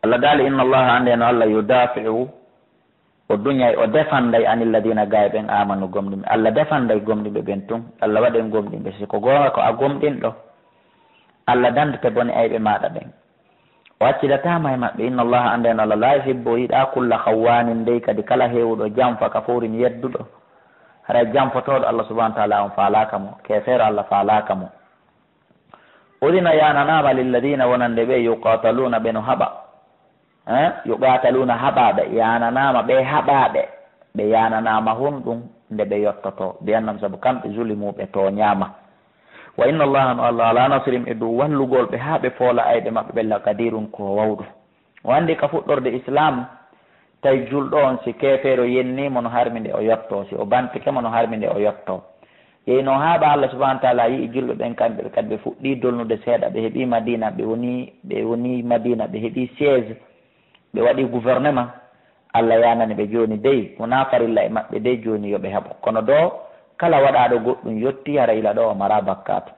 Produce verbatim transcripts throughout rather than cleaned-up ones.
Allah daali, "Inna Allaha, annde no Allah, yudafi'u, o duñay, o defanday, anil ladina, gaay ɓen, amanu, gomɗinɓe." Allah defanday gomɗinɓe ɓen tun. Allah waɗen gomɗinɓe. Si ko goonga ko a gomɗinɗo, Allah dandete bone ayɓe maaɗa ɗen. O accidataama e maɓɓe. Inna Allaha, annde no Allah, la yuhibbu, o yiɗaa, kulla khawwanin, dey kadi kala heewuɗo janfa, kafuurin, yedduɗo. Haray janfotooɗo Allah subhanahu wa ta'ala on faalaaka mo, keefeero Allah faalaaka mo. Udina, yaananaama, lilladina, wonande ɓe, yuqataluna, ɓe no haɓa. Eh? Yuqataluna, haɓaaɓe, yaananaama ɓe haɓaaɓe, ɓe yaananaama honɗun nde ɓe yottotoo, bi annahum, sabu kamɓe, zulimu, ɓe tooñaama. Wa inna Allaha, no Allah, ala nasrihim, e dow wallugol ɓe haa ɓe foola ayɓe maɓɓe ɓen, laqadirun, ko o wawɗo. O anndi ka fuɗɗorde Islaam, tawi julɗo on, si keefeero yennii mo, no harmi nde o yottoo, si o bantike mo, no harmi nde o yottoo. Yehi no haaɓa, Allah subhanahu wa ta'ala yi'i julɓe ɓen, kamɓe kadi ɓe fuɗɗii dolnude seeɗa, ɓe heɓii Madiina, ɓe wonii, ɓe wonii Madiina, ɓe heɓii siège, ɓe waɗii gouvernement. Allah yaanani ɓe jooni dey, wonaa farilla e maɓɓe dey jooni yo ɓe haɓu. Kono doo, kala waɗaaɗo goɗɗun yottii, hara ila ɗoo o maraa bakkaatu.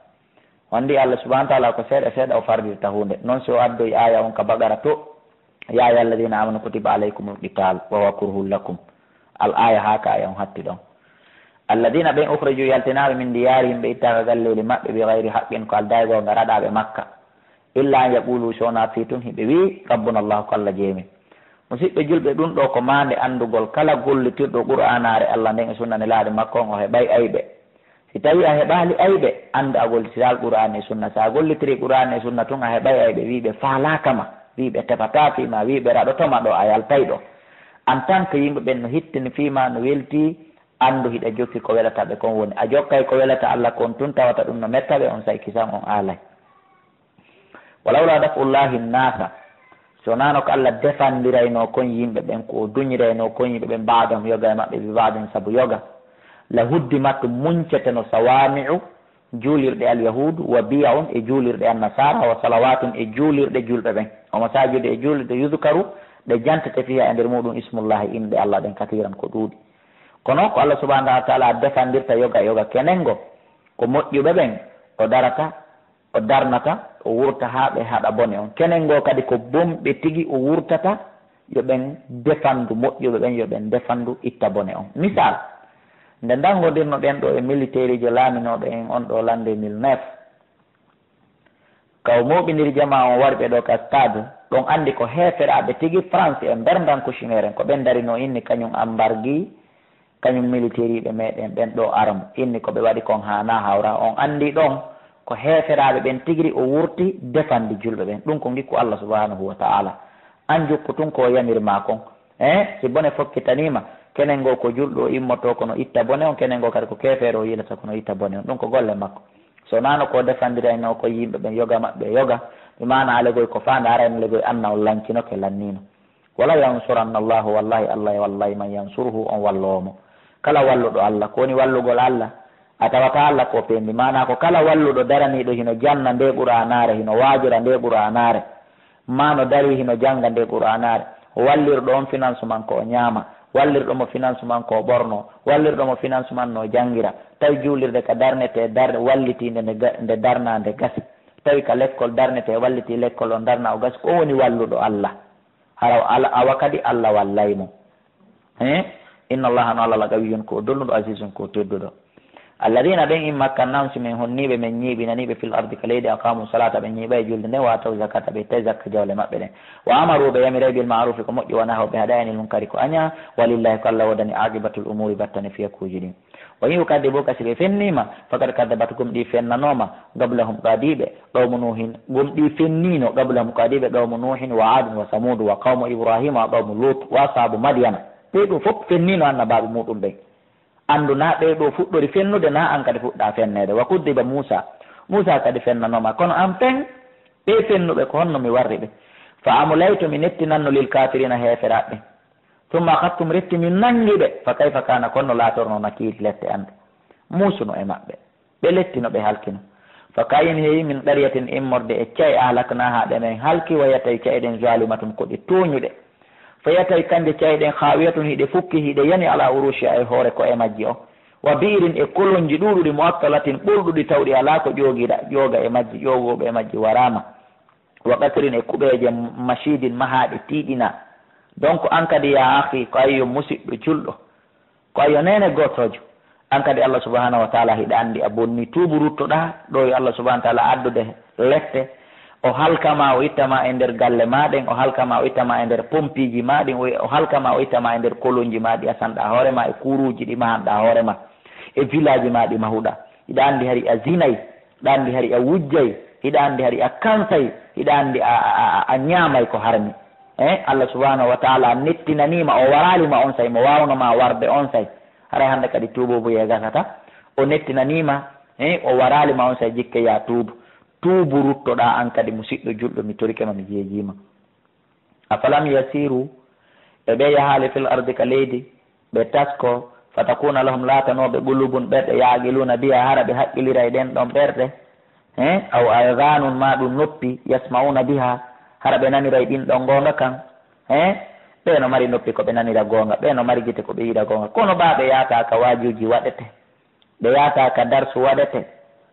O anndi Allah subhanahu wa ta'ala ko seeɗa seeɗa o fardirta huunde. Non si o addoyi aaya on ka Baqara to, "Ya ayyuha alladina amanu kutiba alaykumul qital wa huwa kurhun lakum." Al aaya haa ka aaya on hatti ɗon. "Alladina ɓen ukhriju yaltinaaɓe min diyarihim ɓe ittaaka galleeli maɓɓe bi ghayri haqqin ko aldaa e goonga raɗaaɓe Makka. Illa an yaqulu si wonaa fii tun hiɓe wi'i rabbuna Allah ko Allah jeyi men." Musiɓɓe julɓe ɗun ɗoo ko maande anndugol kala gollitirɗo Qur'aanaare Allah nden e sunna nelaaɗo makko on o heɓay ayɓe. Si tawii a heɓaali ayɓe, anndu a gollitiraali Qur'aana e Sunna. Si a gollitirii Qur'aana e Sunna tun, a heɓay ayɓe, wii ɓe faalaaka ma, wii ɓe tefataa fii ma, wii ɓe raɗoto ma ɗoo, a yaltay ɗoo. En tant que yimɓe ɓen no hittini fii ma, no weltii, anndu hiɗa jokki ko welata ɓe kon woni. A jokkay ko welata Alla kon tun, tawata ɗun no metta ɓe, on saa'i kisan on aalay. Walawla daf'ullahi nnasa, si wonaano ko Alla defandiraynoo kon yimɓe ɓen, ko o duñiraynoo kon yimɓe ɓen, ba'dahum, yoga e maɓɓe, bi ba'din, sabu yoga, la huddimat, munceteno, sawami'u, juulirɗe alyahuudu, wa biya'un, e juulirɗe annasaara, wa salawatun, e juulirɗe julɓe ɓen, wa masajidu, e juulirɗe, yudkaru, ɗe jantete, fiha, e nder muuɗum, ismullahi, inɗe Alla ɗen, kasiran, ko ɗuuɗi. Kono ko Alla subhanahu wa taala defandirta yoga e yoga, kenengo ko moƴƴuɓe ɓen o darata, o darnata, o wurta haa ɓe haɗa bone on. Kenen goo kadi ko bonɓe tigi o wurtata, yo ɓen defandu moƴƴuɓe ɓen, yo ɓen defandu itta bone on. Misal, nde ndanngodirnoɗen ɗoo e militeeriijo laaminooɗo en on ɗoo l'année mille neuf, ka o mooɓindiri jamaa on wari ɓe ɗoo ka stade, ɗon anndi ko heeferaaɓe tigi France e mberdan Kushner en, ko ɓen darinoo inni kañum ambargi, kañum militeeriiɓe meɗen ɓen ɗoo arme, inni ko ɓe waɗi kon haanaa hawra. On anndi ɗon ko heeferaaɓe ɓen tigiri o wurti defandi julɓe ɓen. Ɗum ko ngikku Allah subhanahu wa ta'ala. An jokku tun ko o yamiri maa kon. Eh, si bone fokkitanii ma, kenen goo ko julɗo o immotoo kono itta bone on, kenen goo kadi ko keefeero o yiilata kono itta bone on. Ɗum ko golle makko. So naano ko defandiraynoo ko yimɓe ɓen yoga maɓɓe e yoga, ɓe maana alegoy ko faandaarayno legoy anna on lancinoke lanniino. Wala yansuranna Allahu, wallahi Allah e wallay man yansuruhu, on walloowo mo. Kala walluɗo Allah, ko woni wallugol Allah? A tawata Allah ko peendi, maanaa ko kala walluɗo daraniiɗo hino janna ndee Qur'aanaare, hino waajora ndee Qur'aanaare, maa no darii hino jannga ndee Qur'aanaare, wallirɗo on finance man ko o ñaama, wallirɗo mo finance man ko o ɓornoo, wallirɗo mo finance man no o janngira, tawi juulirde ka darnetee, dar-, wallitiinde nde ga-, nde darnaa nde gasi, tawi ka lekkol darnetee, wallitii lekkol on darnaa o gasi, ko on woni walluɗo Allah. Hara o ala, awa kadi Alla wallay mo. Eh? Inna Allaha, no Alla, la qawiyyun, ko o dolnuɗo, azizun, ko o tedduɗo. Alladina, ɓen, in makkannahum, si min honniiɓe, min ñiiɓinaniiɓe, fil ardi, ka leydi, aqamu salata, ɓe ñiiɓay julde nden, wa ataw zakata, ɓe ittay zakka jawle maɓɓe ɗen, wa amaru, ɓe yamiray, bil ma'rufi, ko moƴƴi, wa nahaw, ɓe haɗay, anil munkari, ko aña, walillahi, ko Alla woodani, aqibatul umuri, battane fiyakuuji ɗin. Wa in yukadibuka, si ɓe fenniima, faqad kadabat, gomɗii fennanooma, qablahum, ko adii ɓe, qawmu Nuuhin, gomɗii fenniino, qablahum, ko adii ɓe, qawmu Nuuhin, wa Aadun, wa Samuudu, wa qawmu Ibraahiima, wa qawmu Luut, wa ashaabu Madyana. Ɓee ɗoo fof fenniino annabaaɓe muuɗum ɓen. Anndu, naa ɓee ɗoo fuɗɗori fennude, naa an kadi fuɗɗaa fenneede. Wa kuddiba Muusaa, Muusaa kadi fennanooma, kono an fen, ɓee fennuɓe, ko honno mi warri ɓe? Fa amlaytu, mi nettinanno, lil kaafiriina, heeferaaɓe ɓen. Summa axadtuhum, retti mi nanngi ɓe. Fa kayfa kaana, ko honno laatornoo, nakiiri, lette an ɗen. Muusuno e maɓɓe. Ɓe lettino, ɓe halkino. Fa ka'in, heewi, min qaryatin, immorde e ca'e, ahlaknaahaa, ɗe men halki, wa hiya, tawi ca'e ɗen, zaalimatun, ko ɗe tooñuɗe. Fa hiya, tawi kanje ca'e ɗen, haawiyatun, hiɗe fukki, hiɗe yani, alaa uruushihaa, e hoore ko'e majji on. Wa bi'rin, e kolonji ɗuuɗuɗi, mu'attalatin, ɓolɗuɗi, tawɗi alaa ko ƴoogira, ƴooga e majji, ƴoogooɓe e majji waraama. Wa qasrin, e kuɓeeje mashidin mahaaɗe tiiɗina. Donc, an kadi, yaa akhi, ko ayyo musiɗɗo julɗo, ko ayyo neene gootoojo, an kadi Allah subhanahu wa ta'ala hiɗa anndi a bonni. Tuubu ruttoɗaa, ɗo yo Allah subhanahu wa ta'ala addude lette, o halka ma, o itta ma e nder galle ma ɗen, o halka ma, o itta ma e nder pompiiji ma ɗin, o, o halka ma, o itta ma e nder kolonji ma ɗi asanɗaa hoore ma, e kuuruuji ɗi mahanɗaa hoore ma, e village ma ɗi mahuɗaa. Hiɗa anndi hari a zinay, hiɗa anndi hari a wujjay, hiɗa anndi hari a kansay, hiɗa anndi a, a, a, a ñaamay ko harmi. Eh, Allah subhanahu wa ta'ala nettinanii ma, o waraali ma on say, mo waawno ma warde on say. Haray hannde kadi tuubuubuyee gasata. O nettinanii ma, eh, o waraali ma on say, jikke yaa tuubu. Tuubu ruttoɗaa an kadi, musiɗɗo julɗo, mi torike ma, mi jeejii ma. Afalam yasiru, e ɓe yahaali fil ardi ka leydi, ɓe tasko, fatakuna lahum, laatanoo ɓe, qulubun, ɓerɗe, yaqiluna biha, hara ɓe haqqiliray ɗen ɗon ɓerɗe, he, aw adhanun, maa ɗum noppi, yasma'una biha, hara ɓe naniray ɗin ɗon goonga kan, he, ɓe no mari noppi ko ɓe nanira goonga, ɓe no mari gite ko ɓe yi'ira goonga, kono baa ɓe yaata ka waajuuji waɗete. Ɓe yaata ka darsu waɗete,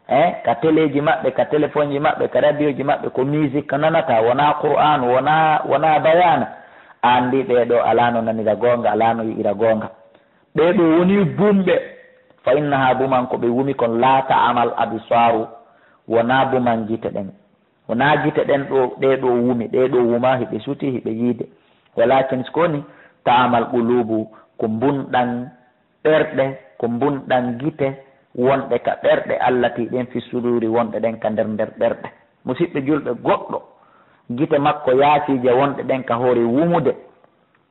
eh, ka teleeji maɓɓe, ka telefonji maɓɓe, ka radioji maɓɓe, ko musique nanata, wonaa Qur'aanu, wonaa, wonaa bayaana. Anndi ɓee ɗoo alaa no nanira goonga, alaa no yi'ira goonga. Ɓee ɗoo wonii bumɓe. Fa innahaa, buman ko ɓe wumi kon, laa ta'amal absaaru, wonaa buman gite ɗen. Wonaa gite ɗen ɗoo, ɗee ɗoo wumi, ɗee ɗoo wuma, hiɓe sutii, hiɓe yiide. Walaakin, si ko woni, ta'amal quluubu, ko mbunɗan ɓerɗe, ko mbunɗan gite wonɗe ka ɓerɗe, allati ɗen fi suduuri, wonɗe ɗen ka nder nder ɓerɗe. Musiɓɓe julɓe, goɗɗo gite makko yaasiije wonɗe ɗen ka hoore wumude,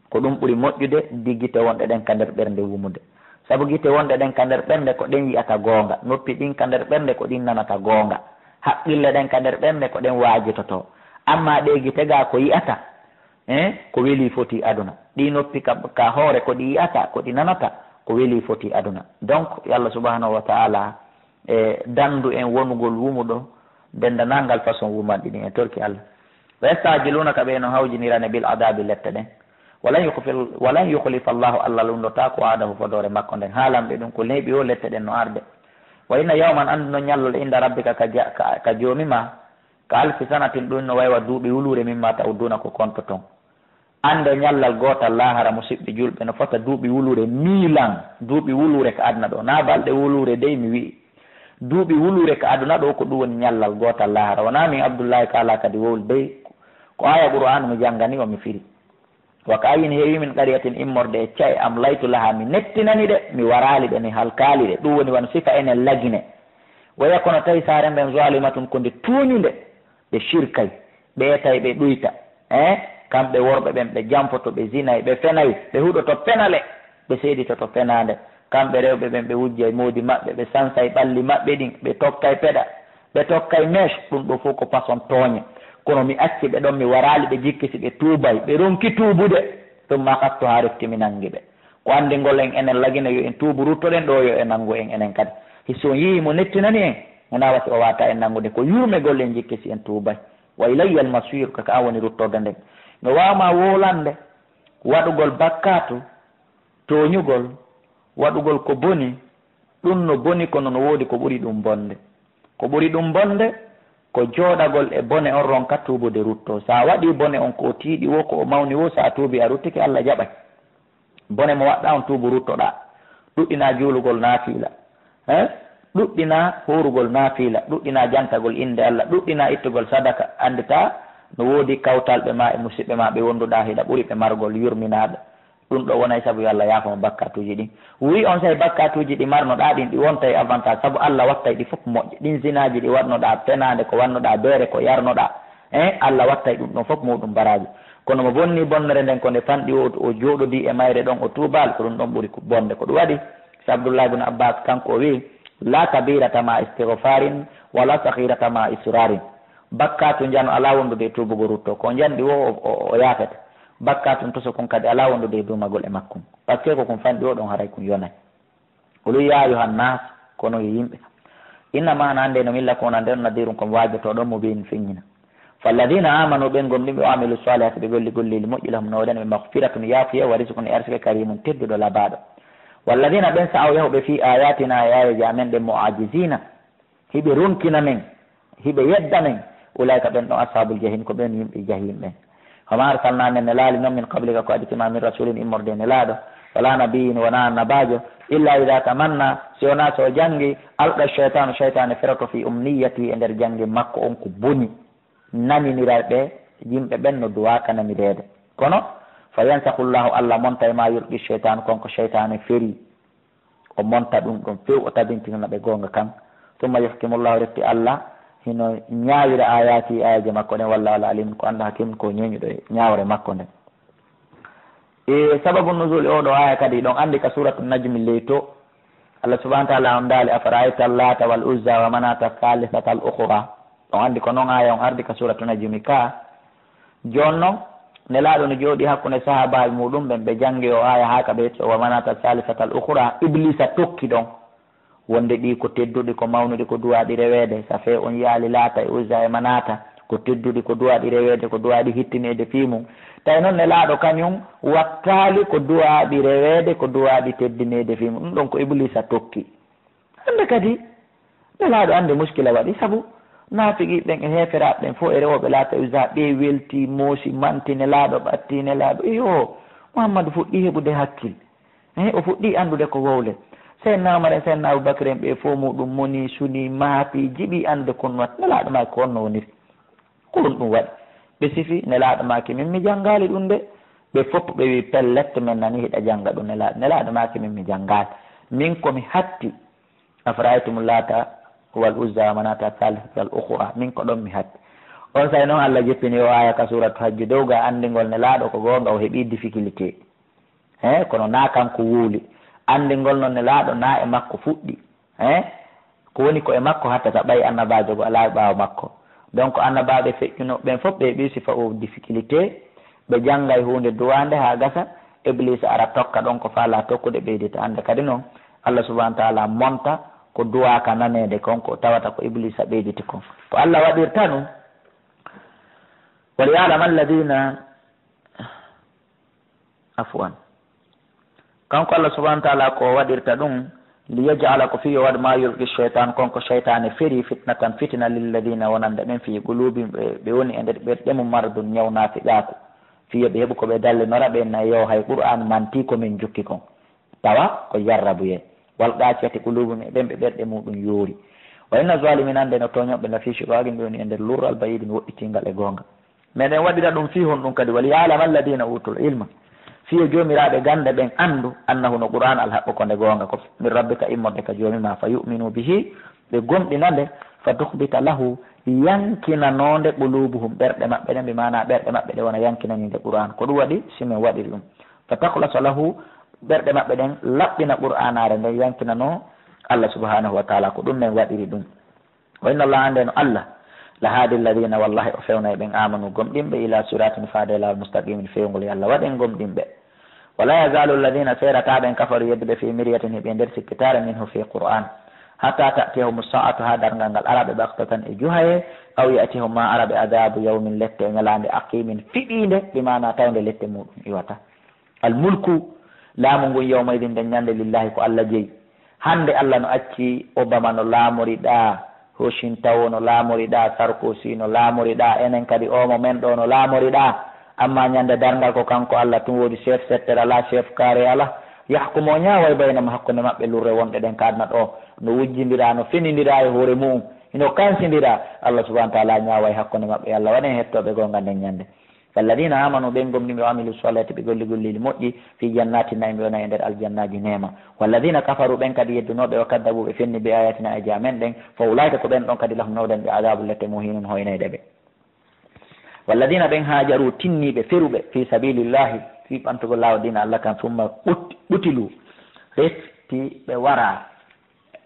ko ɗum ɓuri moƴƴude di gite wonɗe ɗen ka nder ɓernde wumude. Sabu gite wonɗe ɗen ka nder ɓernde ko ɗen yi'ata goonga, noppi ɗin ka nder ɓernde ko ɗin nanata goonga, haqqille ɗen ka nder ɓernde ko ɗen waajototoo. Ammaa ɗee gite gaa ko yi'ata, eh, ko welii foti aduna. Ɗii noppi ka, ka hoore ko ɗi yi'ata, ko ɗi nanata, ko welii foti aduna. Donc, yo Allah subhanahu wa ta'ala, eh, dandu en wonugol wumuɗo, dendanangal façon wumanɗi ɗin, en torki Allah. Wa yasta'jilunaka, ɓe no hawjinirane, bil adabi, lette ɗen. Walan yukhfil-, walan yukhlifa Allahu, Allah lundotaako, wa'dahu, fodoore makko nden. Haalan ɓe ɗum ko neeɓi o, lette ɗen no arde. Wa inna yawman, anndu no ñallal, inda rabbika, ka ja-, ka, ka Joomi ma, ka alfi sanatin, ɗum no way wa duuɓi wuluure, mimma ta'udduna, ko kontoton. Annde ñallal gootal laahara, musiɓɓe julɓe, no fota duuɓi wuluure miilan, duuɓi wuluure ka aduna ɗoo. Naa balɗe wuluure dey mi wi'i. Duuɓi wuluure ka aduna ɗoo, ko ɗum woni ñallal gootal laahara. Wonaa min Abdullaahi kaalaa kadi wowli dey, ko aaya Qur'aanu mi janngani on, mi firi. Wa ka'ayyin, heewi min qaryatin, immorde e ca'e, amlaytu laha, mi nettinani ɗe, mi waraali ɗe, mi halkaali ɗe. Ɗum woni wano sifa enen lagine. Wa hiya, kono tawi saare nden, zalimatun, ko nde tuuñunde, ɓe shirkay, ɓe etay, ɓe ɗuyta. Eh? Kamɓe worɓe ɓen, ɓe janfoto, ɓe zinay, ɓe fenay, ɓe huɗoto penale, ɓe seeditoto fenaande. Kamɓe rewɓe ɓen, ɓe wujjay moodi maɓɓe, ɓe sansay ɓalli maɓɓe ɗin, ɓe tokkay peɗa, ɓe tokkay mèche, ɗum ɗoo fof ko façon tooñe. Kono mi acci ɓe ɗon, mi waraali ɓe jikke si ɓe tuubay, ɓe ronki tuubude. Summa akhadtuhaa, refti mi nangi ɓe. Ko anndingol en enen lagine yo en tuubu, ruttoɗen ɗoo, yo en nanngu en enen kadi. Hiso on yi'i mo nettinani en, mo nawa si o waata en nanngude, ko yurmegol en jikke si en tuubay. Wa ilayyal masiir, ka ka an woni ruttorde nden. Mi waawa ma wowlande waɗugol bakkaatu, tooñugol, waɗugol ko boni, ɗum no boni, kono no woodi ko ɓuri ɗum bonde. Ko ɓuri ɗum bonde, ko jooɗagol e bone on, ronka tuubude, ruttoo. Sa waɗii bone on, ko o tiiɗi woo, ko o mawni woo, sa tuubii a ruttike, Allah jaɓay. Bone mo waɗɗaa on, tuubu, ruttoɗaa. Ɗuɗɗinaa juulugol naafiila. Eh? Ɗuɗɗinaa hoorugol naafiila. Ɗuɗɗinaa jantagol innde Allah. Ɗuɗɗinaa ittugol sadaka. Annditaa no woodi kawtalɓe maa e musiɓɓe maa ɓe wonduɗaa, hiɗa ɓuri ɓe margol, yurminaa ɓe. Ɗum ɗoo wonay sabu yo Allah yaafo ma bakkaatuuji ɗin. Wi on say bakkaatuuji ɗi marnoɗaa ɗin, ɗi wontay avantage, sabu Allah wattay ɗi fof moƴƴe. Ɗin zinaaji ɗi waɗnoɗaa, fenaande ko wannoɗaa, beere ko yarnoɗaa, eh, Allah wattay ɗum ɗon fof muuɗum baraaji. Kono mo bonni bonnere nden, ko nde fanɗi o, o jooɗodii e mayre ɗon, o tuubaali, ko ɗum ɗon ɓuri ko bonde. Ko ɗum waɗi, si Abdullah ibn Abbas, kanko o wi'i, "La kabirata ma istighfarin, wala saghirata ma israrin." Bakkaatu njano alaa wondude e tuubugol, ruttoo. Ko njanɗi woo o, o, o yaafete. Bakkaatu toso kun kadi alaa wondude e duumagol e makkun. Parce que ko kun fanɗi o ɗon, haray kun yonay. Qul yaa ayyuhan naas, kono yo yimɓe. Innama ana, annde no min, lakum, on, annde on, nadiirun, ko mi waajotooɗo on, mubiin, feññina. Falladiina aamanu, ɓen gomɗinɓe, wa amilu saalihaati, ɓe golli golleeli moƴƴi, lahum, no woodani ɓe, maghfiratun, yaafuyee, wa rizqun, e arsike, kariimun, tedduɗo, labaaɗo. Walladiina, ɓen, sa'aw, yahuɓe, fii aayaatinaa, e aayeeje amen ɗen, mu'aajiziina, hiɓe ronkina men, hiɓe yedda men, Ulaa'ika ɓen ɗon ashaabul jahiim, ko ɓen yimɓe jahiim ɓen. Wa maa arsalnaa, men nelaali non, min qablika, ko aditi maa, min rasuulin, immorde e nelaaɗo, wa laa nabiyyin, wonaa annabaajo, illaa idaa tamannaa, si wonaa si o janngi, alqa shaytaanu, shaytaane feroto, fii umniyatihi, e nder jannge makko on ko boni, naninira ɓe, yimɓe ɓen no duwaa ka nanireede. Kono, fa yansakhullahu, Alla monta e maa, yulqi shaytaanu, kon ko shaytaane feri. O monta ɗum ɗon few, o tabintinana ɓe goonga kan. Summa yuhkimullahu, refti Alla hino ñaawira aayaati, aayeeje makko ɗen, wallahu alimun, ko Alla hakimun, ko ñeeñuɗo e ñaawore makko nden. E sababu nuzul e oo ɗoo aaya kadi, ɗon anndi ka suuratu Najmi ley to, Alla subhanahu wa ta'ala on daali, "Afara'ayta Laata wal Uzza wa Manata Salisatal Ukhra." Ɗon anndi ko non aaya on ardi ka suuratu Najmi ka. Jooni non, Nelaaɗo no jooɗii hakkunde sahaabaaɓe muuɗum ɓen, ɓe janngi oo aaya haa ka ɓe to, "Wa Manata Salisatal Ukhra", Ibliisa tokki ɗon. Wonde ɗii ko tedduɗi, ko mawnuɗi, ko duwaaɗi reweede. Ça fait on yi'aali Laata e Uzza e Manaata, ko tedduɗi, ko duwaaɗi reweede, ko duwaaɗi hittineede fii mun. Tawi non Nelaaɗo kañum wattaali ko duwaaɗi reweede, ko duwaaɗi teddineede fii mun. Ɗum ɗon ko Ibliisa tokki. Hannde kadi, Nelaaɗo annde muskila waɗi, sabu naafiqi ɓen e heeferaaɓe ɓen fof e rewooɓe Laata e Uzza, ɓe weltii, moosi, manti Nelaaɗo, ɓattii Nelaaɗo. Iyo, Muhammadu fuɗɗii heɓude hakkil. Eh, o fuɗɗii anndude ko wowle. Seydina Umar en, Seydina Abubakar en, ɓe fof muuɗum monii, sunii, maapii, jiɓii anndude ko honno watta. Nelaaɗo maa ko honno woniri. Ko ɗum ɗum waɗi. Ɓe sifi, Nelaaɗo maaki, "Min mi janngaali ɗum de." Ɓe fof ɓe wi'i, "Pellet, men nani hiɗa jannga ɗum, Nelaaɗo." Nelaaɗo maaki, "Min mi janngaali. Min ko mi hatti, afara'aytumu Laata wal Uzza wa Manata Salisatal Ukhra. Min ko ɗon mi hatti." On saa'i non Alla jippini o aaya ka suuratu Hajji dow ga anndingol Nelaaɗo ko goonga o heɓii difficulté. He, kono naa kanko wowli. Anndingol non Nelaaɗo naa e makko fuɗɗi. He, ko woni ko e makko hattata ɓay annabaajo go alaa e ɓaawo makko. Donc, annabaaɓe feƴƴunooɓe ɓen fof ɓe heɓii sifa o difficulté. Ɓe janngay huunde duwaande haa gasa, Ibliisa ara tokka ɗon ko faalaa tokkude ɓeydita. Annde kadi non, Alla subhaanahu wa ta'aalaa monta ko duwaaka naneede kon, ko tawata ko Ibliisa ɓeyditi kon. Ko Alla waɗirta ɗum. وليعلم الذين Afwan. Kanko Alla subhaanahu wa ta'aalaa ko o waɗirta ɗum, liyaj'ala, ko fii yo waɗu, maa yulqi shaytaanu, kon ko shaytaane feri, fitnatan, fitina, lilladina, wonande ɓen, fii quluubihim, ɓe, ɓe woni e nder ɓerɗe mum, maradun, ñaw naafiqaaku, fii yo ɓe heɓu ko ɓe dallinora, ɓe na yo hay Qur'aan manti ko min jukki kon. Tawa ko jarrabuyee. Wal qaasiyati quluubuhum, e ɓen ɓe ɓerɗe muɗum yoori. Wa inna zaalimiina, annde no tooñooɓe, la fii shiqaaqin, ɓe woni e nder lurral, ba'iidin, woɗɗitiingal e goonga. Meɗen waɗira ɗum fii honɗum kadi? Waliya'lama alladina utul ilma, fii yo joomiraaɓe gannde ɓen anndu, annahu, no Qur'aan, alhaqqu, ko nde goonga, ko min rabbika, immorde ka Joomi maa, fa yu'minu bihi, ɓe gomɗina nde, fa tukhbita lahu, yankinanoo nde, qulubuhum, ɓerɗe maɓɓe ɗen, bi maana ɓerɗe maɓɓe ɗe wona yankinaniinde Qur'aan. Ko ɗum waɗi si min waɗiri ɗum. Fa takhlasa lahu, ɓerɗe maɓɓe ɗen laɓɓina Qur'aanaare nden, yankinanoo Allah subhanahu wa ta'ala. Ko ɗum men waɗiri ɗum. Wa inna Allaha, nden Alla, la haadi alladina, wallahi o fewnay ɓen, amanu, gomɗinɓe, ila siratin, faade e laawol, mustaqimin, fewngol. Yo Alla waɗen gomɗinɓe. Wala yazalu alladina, seerataa ɓen, kafaru, yedduɓe, fi miryatin, hiɓe nder sikkitaare, minhu, fi Qur'aan, hatta ta'tiyahum saa'atu, haa darngal ngal ara ɓe, baghtatan, e juhaye, aw ya'tiyahum, maa ara ɓe, adaabu yawmin, lette e ñalaande, aqimin, fiɓiinde, bi maana tawnde lette muɗum iwata. Al mulku, laamu ngun, yawma idin, nden ñande, lillahi, ko Alla jeyi. Hande Alla no acci Obama no laamoriɗaa, Ho Shin Tawo no laamoriɗaa, Sarkozy no laamoriɗaa, enen kadi oo mo men ɗoo no laamoriɗaa. Amma ñande darngal ko kanko Alla tun woodi chef secteur alaa, chef carré alaa. Yahkumu, o ñaaway, baynahum, hakkunde maɓɓe lurre wonɗe ɗen ka aduna ɗoo. No wujjindiraa, no fenindira e hoore mu'un, hino kansindiraa. Alla subhanahu wa ta'ala ñaaway hakkunde maɓɓe. Yo Alla waɗen hettooɓe goonga nden ñande. Walladina amanu, ɓen gomɗinɓe, wa amilu salihati, ɓe golli golleeli moƴƴi, fi jannati naim, ɓe wona e nder aljannaaji neema. Walladina kafaru, ɓen kadi yeddunooɓe, wa kaddabu, ɓe fenni, bi ayatina, e amen ɗen, fa ulaika, ko ɓen ɗon kadi, lahum, no woodani ɓe, adabu, lette, muhinun, hoynayɗe ɓe. Walladina, ɓen haajaru, tinniiɓe, feruɓe, fi sabilillahi, fii ɓantugol laawol diina Alla kan, summa ɓut-, ɓutilu, refti ɓe wara,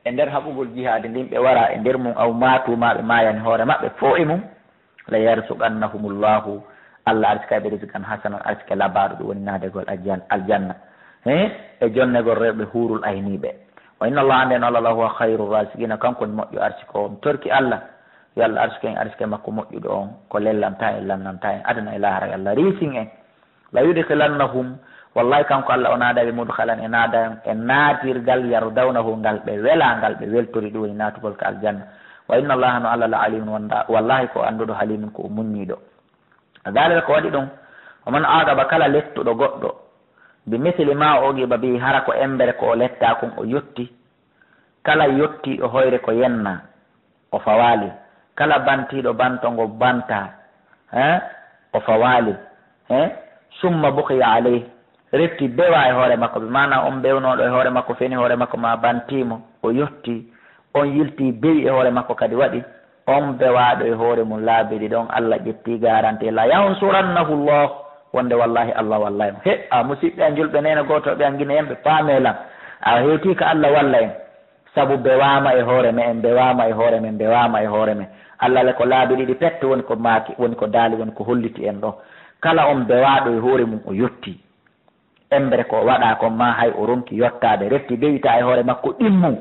e nder haɓugol jihaadi ndin, ɓe wara e nder mun, aw maatu, maa ɓe maayan hoore maɓɓe foo e mun, la yarzuqannahumullahu, Alla arsikay ɓe rizqan hasanan, arsike labaaɗo, ɗum woni naadegol aljan-, aljanna, he, e jonnegol rewɓe huurul ayniiɓe. Wa inna Allaha, nden Alla, la huwa khayru raziqina, kanko woni moƴƴo arsike on. Torki Alla, yo Alla arsike en arsike makko moƴƴuɗo on, ko lellantaa en, lannantaa en aduna e laahara, yo Alla riisin en. La yudkhilannahum, wallahi, kanko Alla, o naada ɓe, mudkhalan, e naada, e naatirgal, yardawnahu, ngal ɓe welaa, ngal ɓe weltori, ɗum woni naatugol ka aljanna. Wa inna Allaha no Alla la alimun wonda, wallahi ko annduɗo halimun ko o muññiiɗo. Daalika ko waɗi ɗum, wa man aaqaba kala lettuɗo goɗɗo, bi misli ma uqiba bihi hara ko embere ko o lettaa kon o yotti, kala yottiiɗo hoyre ko yenna, o fawaali. Kala bantiiɗo banto ngo bantaa, eh, o fawaali, eh, summa buqiya alayhi, refti bewaa e hoore makko, bi maana on bewnooɗo e hoore makko, feni hoore makko, ma bantii mo, o yotti, on yiltii bewi e hoore makko kadi waɗi, on bewaaɗo e hoore mum laabi ɗiɗi ɗon, Alla ƴettii garanti, la yansurannahu Allah, wonde wallahi Alla wallay mo. He, a musiɓɓe an julɓe neene gootooɓe an gine en ɓe paamee lan, a hewtii ka Alla walla en. Sabu bewaama e hoore me'en, bewaama e hoore men, bewaama e hoore men. Alla le ko laabi ɗiɗi pette woni ko maaki, woni ko daali, woni ko holliti en ɗo. Kala on bewaaɗo e hoore mum o yotti. Embere ko o waɗaa kon maa hay o ronki yottaade, refti bewitaa e hoore makko ɗimmun.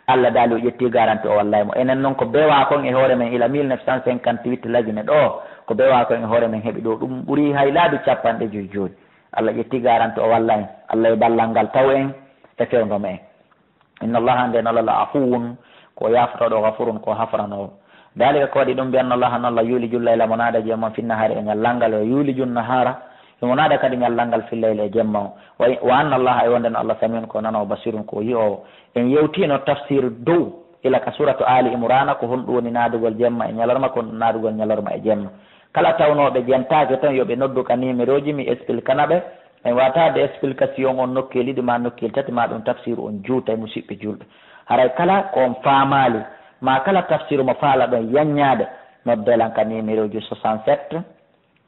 Alla daali o ƴettii garanti o wallay mo. Enen non ko bewaa kon e hoore men ila mille neuf cent cinquante-huit lagine ɗo, ko bewaa kon e hoore men heɓi ɗo, ɗum ɓuri hay laabi capanɗe joy jooni. Alla ƴettii garanti o walla en. Alla e ballal ngal taw en e fewndo me'en. Inna Allaha, nden Alla la afuwun, ko yaafotooɗo, gafurun, ko hafranoowo. Daalika ko waɗi ɗum, bi anna Allaha, no Alla, yuuliju layla mo naada jemma, fi nahaari e ñallal ngal, wa yuuliju nahaara, himo naada kadi ñallal ngal fi layli e jemma o. Wa, wa anna Allaha, e wonde no Alla, samiun, ko nanoowo, basirun, ko yi'oowo. En yewtiino tafsir dow, ila ka suratu Ali Imrana, ko honɗum woni naadugol jemma e ñalorma, ko honɗum naadugol ñalorma e jemma. Kala tawnooɓe jentaaki ton, yo ɓe noddu ka nimerooji, mi expliquana ɓe. En waataade explication on nokkeeli ɗi maa nokkeeli tati, maa ɗum tafsiru on juuta e musiɓɓe julɓe. Haray kala ko on faamaali, maa kala tafsiru mo faalaɗon yaññaade, noddee lan ka nimerooji soixante-sept,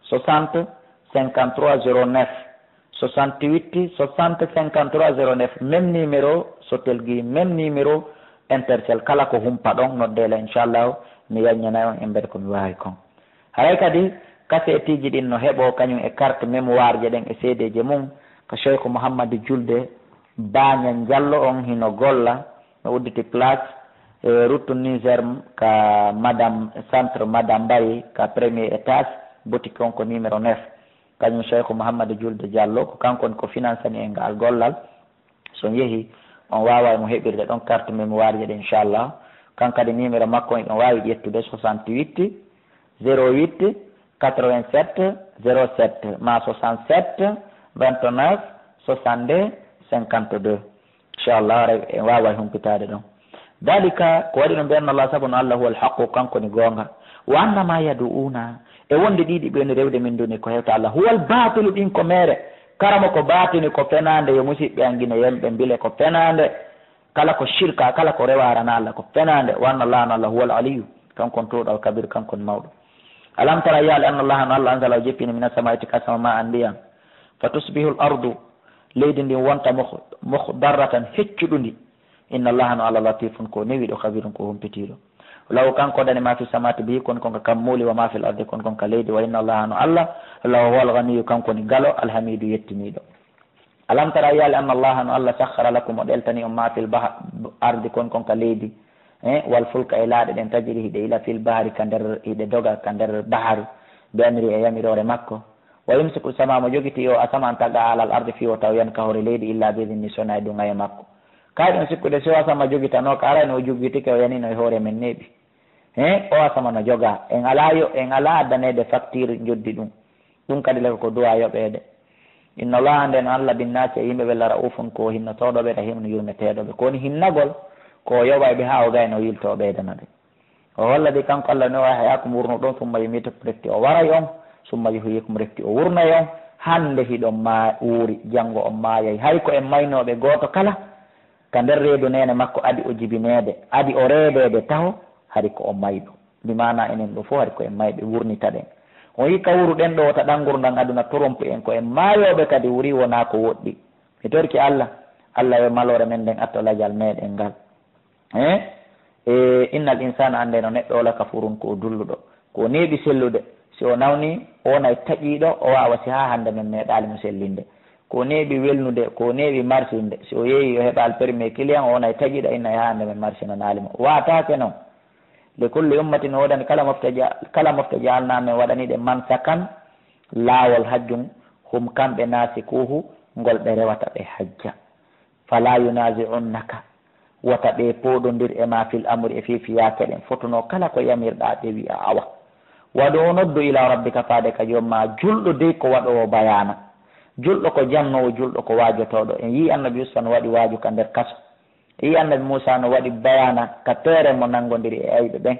soixante, cinquante-trois zéro neuf, soixante-huit, soixante, cinquante-trois zéro neuf, même numéro Sotelgi, même numéro Intercell, kala ko humpaɗon, noddee lan, inchallahu, mi yaññanay on e mbede ko mi waawi kon. Haray kadi, kaseetiiji ɗin no heɓoo kañum e carte mémoire je ɗen e C D je mum, ka Cheikh Mouhammad Julde Baaña Jallo on hino golla, no udditi place, e, route Niger ka Madame, centre Madame Bari ka premier étage, boutique on ko numéro neuf. Kañum Cheikh Mouhammad Julde Jallo, ko kanko woni ko finansani en ngal gollal. So on yehi, on waaway mo heɓirde ɗon carte mémoire je ɗen, inchallah. Kan kadi numéro makko on, on waawi ƴettude soixante-huit, zéro huit, quatre-vingt-sept, zéro sept, ma soixante-sept, vingt-neuf, soixante-deux, cinquante-deux. Inchallah, haray en waaway humpitaade ɗon. Daalika, ko waɗi ɗum, bi anna Allah, sabu no Allah, huwal haqqu, kanko ni goonga. Wa anna ma yadu'una, e wonde ɗiɗi ɓe woni rewde min duni ko hewta Allah. Huwal baatilu, ɗin ko meere. Karamo ko baatini ko fenaande, yo musiɓɓe an gine yemɓe mbile ko fenaande. Kala ko shirka, kala ko rewaarana Allah ko fenaande. Wa anna Allah, no Allah, huwal aliyyu, kanko on toowɗo, al kabir, kanko on mawɗo. Alam tara, yaali anna Allah, no Allah, anzala, o jippini, mina samaa'i, tika sama, ma an, ndiyan. Fa tusbihul ardu, leydi ndin wonta mukh-, mukhdarratan, heccuɗundi. Inna Allaha, no Allah, latifun, ko newiiɗo, khabirun, ko humpitiiɗo. Lahu, kanko dani, ma fi samawati, bihi, kon kon ka kammuuli, wa ma fil ardi, kon kon ka leydi, wa inna Allaha, no Allah, lahu, huwal ghaniyyu, kanko ni galo, alhamidu, yettiniiɗo. Alam tara, yaali anna Allaha, no Allah, sakhkhara lakum, o ɗeltani on, ma fil bah-, ardi, kon kon ka leydi, eh, wal fulka, e laaɗe ɗen, tajri, hiɗe ila, fil bahri, ka nder, hiɗe doga ka nder bahari, bi amri, e yamiroore makko. Wa yumsiku sama, mo jogiti o asama, an taqa alal ardi, fii o tawoyan ka hoore leydi, illa bi idni, so wonaa e duŋayee makko. Kayɗon sikkude si o asama jogitanoo ka, aray no o jogitike, o yanino e hoore men neeɓi. He, o asama no jogaa. En alaa yo, en alaa addaneede facture njoddi ɗum. Ɗum kadi le ko duwaa yoɓeede. Inna Allaha, nden Allah, binnaasi, e yimɓe ɓe, la ra'ufun, ko o hinnotooɗo ɓe, rahimun, yurmeteeɗo ɓe. Ko woni hinnagol, ko o yoɓay ɓe haa o gayna o yiltoo o ɓeydana ɓe. O holla de kanko Allah no o ahyaakum wurnuɗon, summa yumiitukum, refti o waray on, summa yuhyiikum, refti o wurnay on. Hande hiɗon maa-, wuuri, janngo on maayay. Hari ko en maynooɓe gooto kala, ka nder reedu neene makko adi o jibineede, adi o reedeede taho, hari ko o mayɗo. Bi maana enen ɗo fof hari ko en mayɓe wurnitaɗen. On yi'i ka wuruɗen ɗo wota ɗan ngurndan aduna torompu en, ko en maayooɓe kadi wuri wonaa ko woɗɗi. Mi torki Allah, Allah yo maloore men nden atto lajal meɗen ngal. Eh? E, innal insaana, annde no neɗɗo o la kafurun ko o dulluɗo, ko o neeɓi sellude. Si o nawni, o wonay taƴiiɗo, o waawa si haa hannde men meeɗaali mo sellinde. Ko o neeɓi welnude, ko o neeɓi marsinde. Si o yeeyi o heɓaali premier client, o wonay taƴiiɗo, inna e haa hannde men marsinanaali mo. Waataake non. Li kulli ummatin, o woodani kala mofte ja-, kala mofte jaalnaa men waɗani ɗe mansakan, laawol hajjun, hum kamɓe naasikuuhu, ngol ɓe rewata ɓe hajja. Falaa yunaazi'unnaka. Wota ɓe pooɗondir e maa fil amri e fii fiyaake ɗen. Fotunoo kala ko yamirɗaa ɓe wi'a awa. Wad'u noddu ilaa rabbika faade ka Joom maa, julɗo dey ko waɗoowo bayaana. Julɗo ko jannoowo, julɗo ko waajotooɗo. En yi'ii Annabi Yuusufa no waɗi waaju ka nder kaso. Yi'ii Annabi Muusaa no waɗi bayaana ka feere mo nanngondiri e ayɓe ɓen.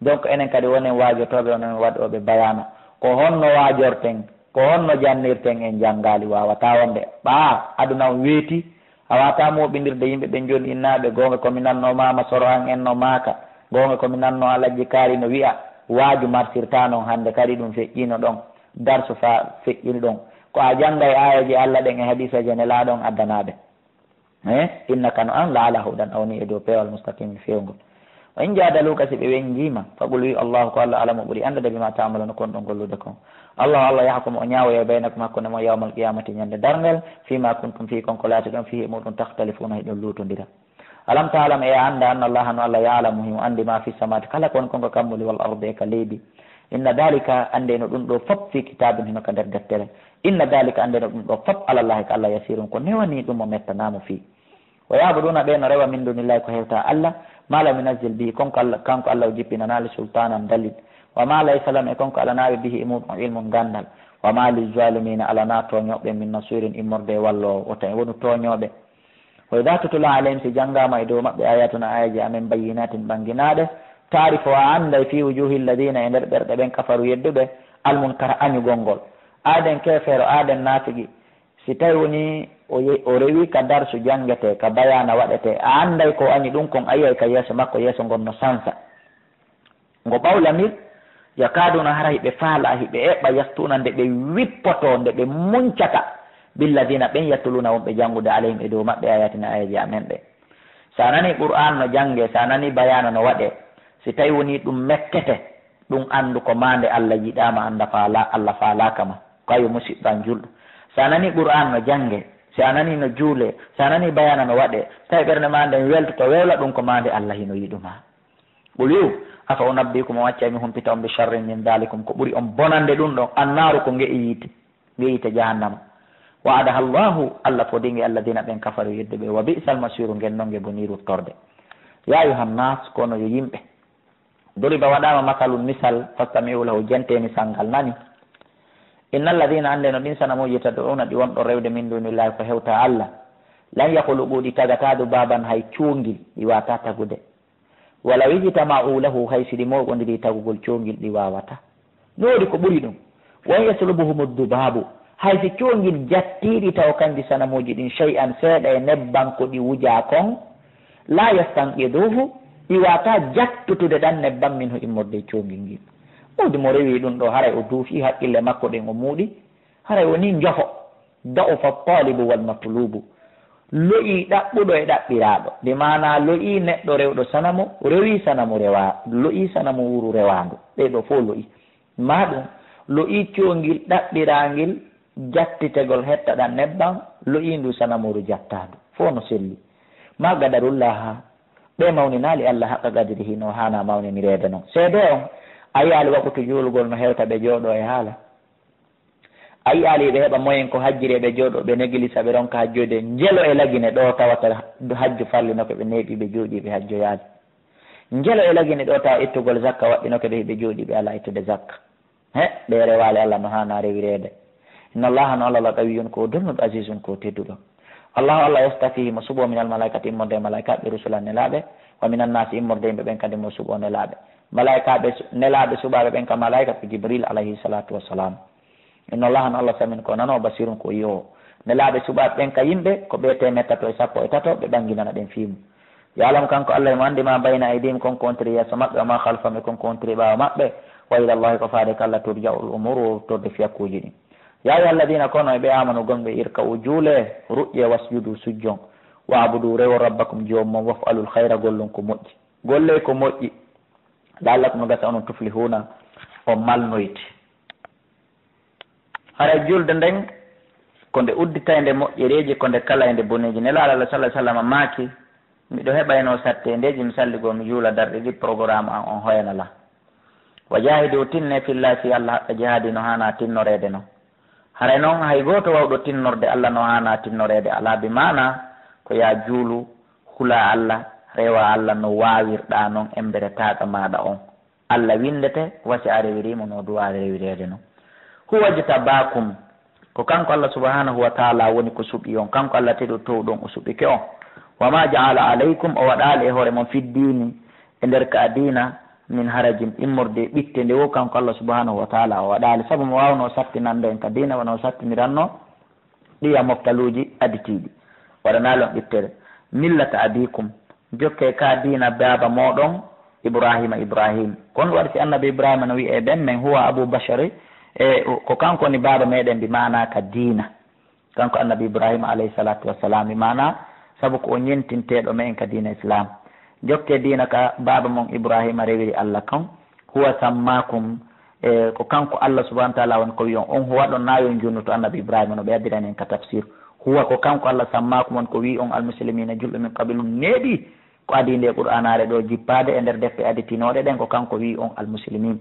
Donc enen kadi wonen waajotooɓe, wonen waɗooɓe bayaana. Ko honno waajorten? Ko honno jannirten? En janngaali, waawataa wonde. Ɓaa aduna on weetii, a waawataa mooɓindirde yimɓe ɓen. Jooni innaaɓe, goonga ko mi nannoo Maama Soro an en no maaka, goonga ko mi nannoo Alajji Kaari no wi'a, waaju marsirtaa non hannde kadi ɗum feƴƴiino ɗon, darsu fa feƴƴini ɗon. Ko a janngay aayeeje Alla ɗen e hadiiseeje Nelaaɗo on addanaa ɓe. Eh, innaka no an la ala hudan, a woni e dow peewal mustaqimin fewngol. Wa in jadaluka, si ɓe wenjii ma, faqul wi, Allahu ko Alla alamu ɓuri anndude bima ta'maluna ko on ɗon gollude kon. Allahu Alla yahkumu o ñaawoyay baynakum hakkunde mon yawmal qiyamati ñande darngal, fima kuntum fii kon ko laati ɗon fihi e muɗum takhtalifuna hiɗon luutondira. Alam ta'lam e a annda anna Allaha no Alla ya'lamu himo anndi ma fi samawati kala ko woni kon ko kammuuli wal ardi e ka leydi. Inna dhalika, anndee no ɗum ɗoo fof, fii kitaabin, hino ka nder deftere. Inna dhalika, anndee no ɗum ɗoo fof, alallaahi, ka Alla yasiirun, ko newanii ɗum, o mettanaa mo fii. Wa ya'buduuna, ɓe no rewa, min duunillaahi, ko hewtaa Alla, maa lam yunazzil bihi, kon ko Alla, kanko Alla o jippinanaali, sultaanan, dalil. Wa maa laysa lahum, e kon ko alanaa ɓe, bihi, e muɗum, ilmun, ganndal. Wa maa lizzaalimiina, alanaa tooñooɓe, min nasiirin, immorde e walloowo, wota en wonu tooñooɓe. Wa idha tutla alayhim, si janngaama e dow maɓɓe, ayaatuna, aayeeje amen, bayyinaatin, ɓannginaaɗe, ta'rifu, a annday, fi wujuhi alladhina, e nder ɓerɗe ɓen, kafaru, yedduɓe, almunkara, añugol ngol. Aaden keefeero, aaden naafigi, si tawi woni o ye-, o rewi ka darsu janngetee, ka bayaana waɗetee, a annday ko o añi ɗum kon, a yi'ay ka yeeso makko, yeeso ngon no sansa. Ngo ɓawlamir, yakaaduna, hara hiɓe faalaa, hiɓe eɓɓa, yastuuna, nde ɓe wippotoo, nde ɓe muncata, billadina, ɓen, yatluuna, wonɓe janngude, alayhim, e dow maɓɓe, ayatina, aayeeje amen ɗen. Si a nanii Qur'aan no janngee, si a nanii bayaana no waɗee, si tawi wonii ɗum mettete, ɗum anndu ko maande Alla yiɗaa ma, annda faala-, Alla faalaaka ma. Ko a yo musiɗɗo an julɗo. Si a nanii Qur'aan no janngee, si a nanii no juulee, si a nanii bayaana no waɗee, si tawi ɓernde maa nden weltoto, wewla ɗum ko maande Alla hino yiɗu ma. Qul wi'u, afa unabbi'ukum, on accay mi humpita on, bi sharrin min dhalikum, ko ɓuri on bonande ɗum ɗon, annaaru ko nge'e yiite, nge'e yiite jahannama. Wa'adaha Allahu, Alla fodii nge alladhina ɓen kafaru yedduɓe, wa bi'sal masiru, ngen non nge bonii ruttorde. Ya ayyuhan nas, kono yo yimɓe. Duriba waɗaama masalun misal, fastami'u lahu, jentee misal ngal nani. Innal ladhina, annde no ɗin sanamuuji, tad'una ɗi wonɗon rewde min dunillahi ko hewtaa Alla, lan yakhluqu ɗi tagataa dhubaban hay cuungil ɗi waawataa tagude. Walaw ijtama'u lahu, hay si ɗi mooɓondirii tagugol coongil, ɗi waawataa. No woodi ko ɓuri ɗum. Wa in yaslubuhumu dhubabu, hay si coongil jattii ɗi taw kanji sanamuuji ɗin shay'an, seeɗa e nebban ko ɗi wujaa kon, la yastanqiduhu, ɗi waawataa jattutude ɗan nebban minhu immorde e coongil ngil. Woodi mo rewii ɗum ɗoo, haray o duufii haqqille makko ɗen o muuɗi, haray o nii njofo. Da'ufa talibu wal matlubu. Lo'ii ɗaɓɓuɗo e ɗaɓɓiraaɗo. Bi maanaa lo'ii neɗɗo rewɗo sanamu, rewii sanamu rewaa-, lo'ii sanamu wuru rewaandu. Ɗee ɗoo fow lo'ii. Maa ɗum, lo'ii coongil ɗaɓɓiraangil jattitegol hetta ɗan nebban, lo'ii ndu sanamuuru jattaandu. Fow no selli. Maa qadarullaha. Ɓee mawninaali Alla haqqa qadrihi no haanaa mawninireede non. Seedee on, a yi'aali waqutu juulugol no hewta ɓe jooɗoo e haala. A yi'aali ɓe heɓa moyen ko hajjiree, ɓe jooɗoo, ɓe negilisa, ɓe ronka hajjoyde. Njelo e lagine ɗoo tawata hajju farlinoke, ɓe neeɓii, ɓe jooɗii, ɓe hajjoyaali. Njelo e lagine ɗoo tawa ittugol zakka waɗɗinoke ɓe, ɓe jooɗii, ɓe alaa ittude zakka. He, ɓe rewaali Alla no haanaa rewireede. Inna Allaha, no Alla la qawiyyun ko donnuɗo, azizun ko tedduɗo. Allahu Alla yastafi himo suɓoo minal malaikati immorde e malaikaaɓe, rusulan nelaaɓe, wa minan naasi immorde yimɓe ɓen kadi mo suɓoo nelaaɓe. Malaikaaɓe su-, nelaaɓe suɓaaɓe ɓen ka malaika ko Jibril alayhi salatu wassalam. Inna Allaha, no Alla samin ko nanoo, basirun ko yi'oowo. Nelaaɓe suɓaaɓe ɓen ka yimɓe ko ɓe teemeɗɗe tato e sappo e tato ɓe ɓanginana ɗen fii mun. Ya'lamu, kanko Alla himo anndi, ma bayna aydihim, kon ko wontiri yeeso maɓɓe, wa ma khalfahum, e kon ko wontiri ɓaawo maɓɓe. Wa ila Allahi, ko faade ka Alla, turja'ul umuru, wowlotorde fiyakkuuji ɗin. Ya ayyuha alladhina, kono e ɓe amanu gomɓe, irka'u, juulee, ruƴƴee, wasjudu, sujjon, wa'budu, rewon, rabbakum, joomum mon, waf'alul khayra, gollon ko moƴƴi. Gollee ko moƴƴi, la'allakum, no gasa onon, tuflihuna, on malnoyte. Haray julde nden, ko nde udditaynde moƴƴereeji, ko nde kalaynde boneeji. Nelaaɗo Alla, sallallahu alaihi wasallam, maaki, miɗo heɓaynoo satteendeeji, mi salligoo, mi juula, darɗe ɗiɗi, programme an on hoyana lan. Wa jaahidu, tinnee, fillahi, fii Alla, haqqa jihaadi, no haanaa tinnoreede non. Haray non, hay gooto wawɗo tinnorde Alla no haanaa tinnoreede alaa, bi maanaa ko yaa juulu, Hulaa Alla, rewaa Alla no waawirɗaa non embere taaɗo maaɗa on. Alla winndete, wa si a rewirii mo no duwaa rewireede non. Huwa jtabaakum, ko kanko Alla subhaanahu wa ta'aalaa woni ko suɓi on, kanko Alla teɗo toowɗo on o suɓike on. Wa maa ja'ala alaykum, o waɗaali e hoore mon fiddiini, e nder ka diina, min harajin, immorde e ɓitte nde wo kanko Alla subhaanahu wa ta'aalaa o waɗaali. Sabu mo waawnoo sattinande en ka diina, wano o sattiniranno ɗiya moftaluuji aditiiɗi. Waɗanaali on ɓittere. Millata abikum, jokkee ka diina baaba mooɗon Ibraahiima, Ibraahiim. Kon waɗi si Annabi Ibraahiima no wi'ee ɓen, men huwa Abu Bashari, e ko kanko woni baaba meɗen, bi maanaa ka diina. Kanko Annabi Ibraahiima alayhi salaatu wa salaam, bi maanaa sabu ko o ñentinteeɗo me'en ka diina Islaam. Jokkee diina ka baaba mon Ibraahiima rewiri Alla kon, huwa sammaakum, e ko kanko Alla subhaanahu wa ta'aalaa woni ko wi'i on, on huwa ɗon naa yo on junnu to Annabi Ibraahiima no ɓe addirani en ka tafsir. Huwa ko kanko Alla sammaakum woni ko wi'i on almuslimiina julɓe min qablikum neeɓi ko adii nde Qur'aanaare ɗoo jippaade e nder defte aditinooɗe ɗen ko kanko wi'i on almuslimiin.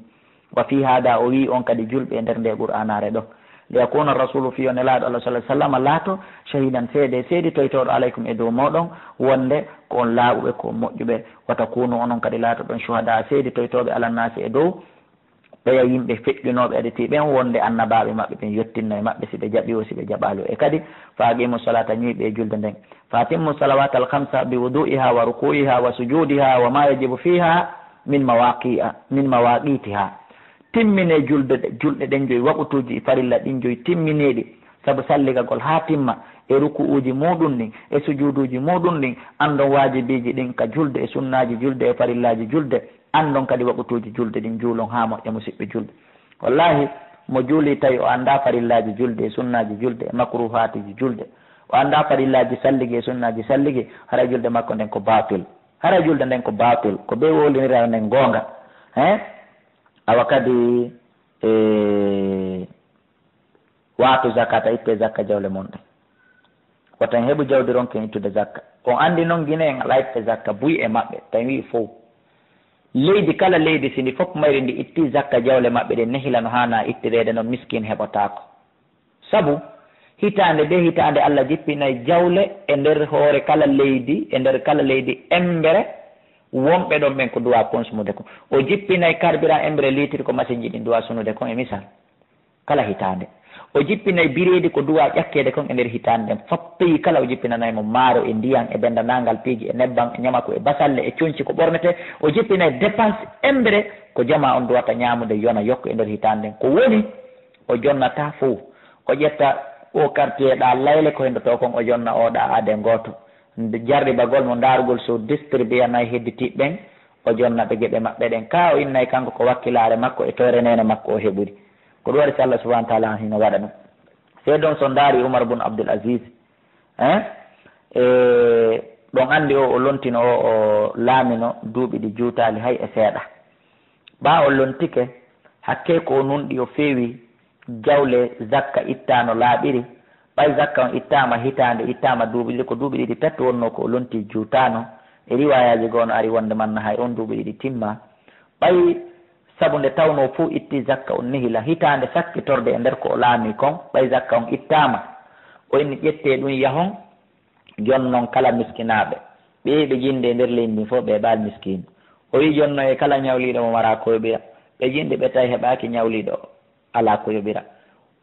Wa fii haadaa o wi'i on kadi julɓe e nder nde Qur'aanaare ɗoo. Liyakuuna rasuulu fii yo nelaaɗo Alla sallallaahu alayhi wa sallam laato shahiidan seede seeditoytooɗo alaykum e dow mooɗon wonde ko on laaɓuɓe ko on moƴƴuɓe. Wa takuunu onon kadi laatoɗon shuhadaa seeditoytooɓe alannaasi e dow ɓeya yimɓe feƴƴunooɓe aditi ɓen wonde annabaaɓe maɓɓe ɓen yottinno e maɓɓe si ɓe jaɓi o si ɓe jaɓaali o. E kadi, fa aqimu salata ñiiɓe e julde nden. Fa atimmu salawata alhamsa bi wudu'iha wa ruku'iha wa sujudiha wa ma yajibu fiha min mawaqi'a, min mawaqitiha. Timmine julde ɗe, julɗe ɗen joyi, waqutuuji farilla ɗin joyi, timminiiɗi, sabu salligagol haa timma, e ruku'uuji muuɗum ɗin, e sujuuduuji muuɗum ɗin, anndon waajibiiji ɗin ka julde, e sunnaaji julde, e farillaaji julde, anndon kadi waqutuuji julde ɗin, juulon haa moƴƴa, musiɓɓe julɓe. Wallaahi, mo juulii tawi o anndaa farillaaji julde, e sunnaaji julde, e makruuhaatiiji julde, o anndaa farillaaji salligi e sunnaaji salligi, hara julde makko nden ko baatil. Hara julde nden ko baatil, ko bee wowlinira nden goonga. He? Awa kadi, e, waatu zakata, ittee zakka jawle mon ɗen. Wota en heɓu jawdi ronken ittude zakka. On anndi non Gine en alaa itte zakka, buy e maɓɓe, tawi wi'i fow. Leydi kala leydi, si ndi fof mayri ndi ittii zakka jawle maɓɓe ɗen, nehila no haanaa ittireede non, miskiin heɓotaako. Sabu, hitaande bee hitaande Alla jippinay jawle e nder hoore kala leydi, e nder kala leydi embere wonɓe ɗon ɓen ko duwaa konsumude kon. O jippinay carburant embere liitiri ko masinji ɗin duwaa sunude kon e misal. Kala hitaande. O jippinay bireedi ko duwaa ƴakkeede kon e nder hitaande nden. Fop pays kala o jippinanay mo maaro e ndiyan e bendanaangal piiji e nebban e ñamaku e basalle e conci ko ɓornetee. O jippinay dépense embere ko jamaa on duwata ñaamude yona yokku e nder hitaande nden. Ko woni, o jonnataa fow. O ƴetta o quartier ɗaa layle ko henndotoo kon o jonna o ɗaa aade ngooto. Nde jarribagol mo ndaarugol so distribuyanay hedditiiɓe ɓen, o jonna ɓe geɓe maɓɓe ɗen. Kaa o innay kanko ko wakkilaare makko e toyre neene makko o heɓuri. Ko ɗum waɗi si Allah subhanahu wa taala hino waɗa ɗum. Seedon so ndaari Umar bun Abdul Aziz, hein? E ɗon anndi o, o lontino o, o laamino duuɓi ɗi juutaali hay e seeɗa. Ɓaa o lontike, hakkee ko o nunɗi o feewi jawle zakka ittaano laaɓiri. Ɓay zakka on ittaama hitaande, ittaama duuɓi ɗiɗi, ko duuɓi ɗiɗi tati wonnoo ko o lonti juutaano. E riwaayaaji goo no ari wonde manna hay on duuɓi ɗiɗi timmaa. Ɓay sabu nde tawnoo fow itti zakka on nihila hitaande sakkitorde e nder ko o laamii kon, ɓay zakka on ittaama, o inni ƴettee ɗum yahon jonnon kala miskinaaɓe. Ɓe yehi ɓe jinnde e nder leydi ndin fow ɓe heɓaali miskiinu. O wi'i jonnon e kala ñawliiɗo mo maraa ko yoɓira. Ɓe jinnde ɓe tawi heɓaaki ñawliiɗo alaa ko yoɓira.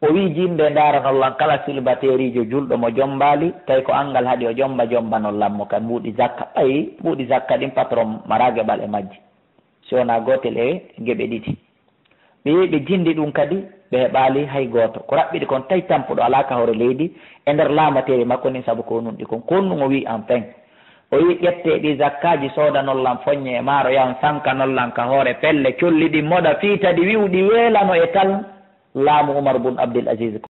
O wi'i jinnde ndaaranol lan kala silbateeriijo julɗo mo jommbaali, tawi ko anngal haɗi o jommba, jommbanol lan mo ka mbuuɗi zakka. Ɓay mbuuɗi zakka ɗin patron maraa geɓal e majji. Si wonaa gootel e geɓe ɗiɗi. Ɓe yehi ɓe jindi ɗum kadi, ɓe heɓaali hay gooto. Ko raɓɓiɗi kon tawi tampuɗo alaa ka hoore leydi e nder laamateeri makko ndin, sabu ko nunɗi kon. Ko honɗum o wi'i? Enfin, o wi'i, ƴettee ɗii zakkaaji, soodanon lan foññe e maaro, yahon sankanon lan ka hoore pelle colli ɗin, moɗa fii tawi wi'u ɗi weelano e tal laamu Umar bun Abdul Aziz.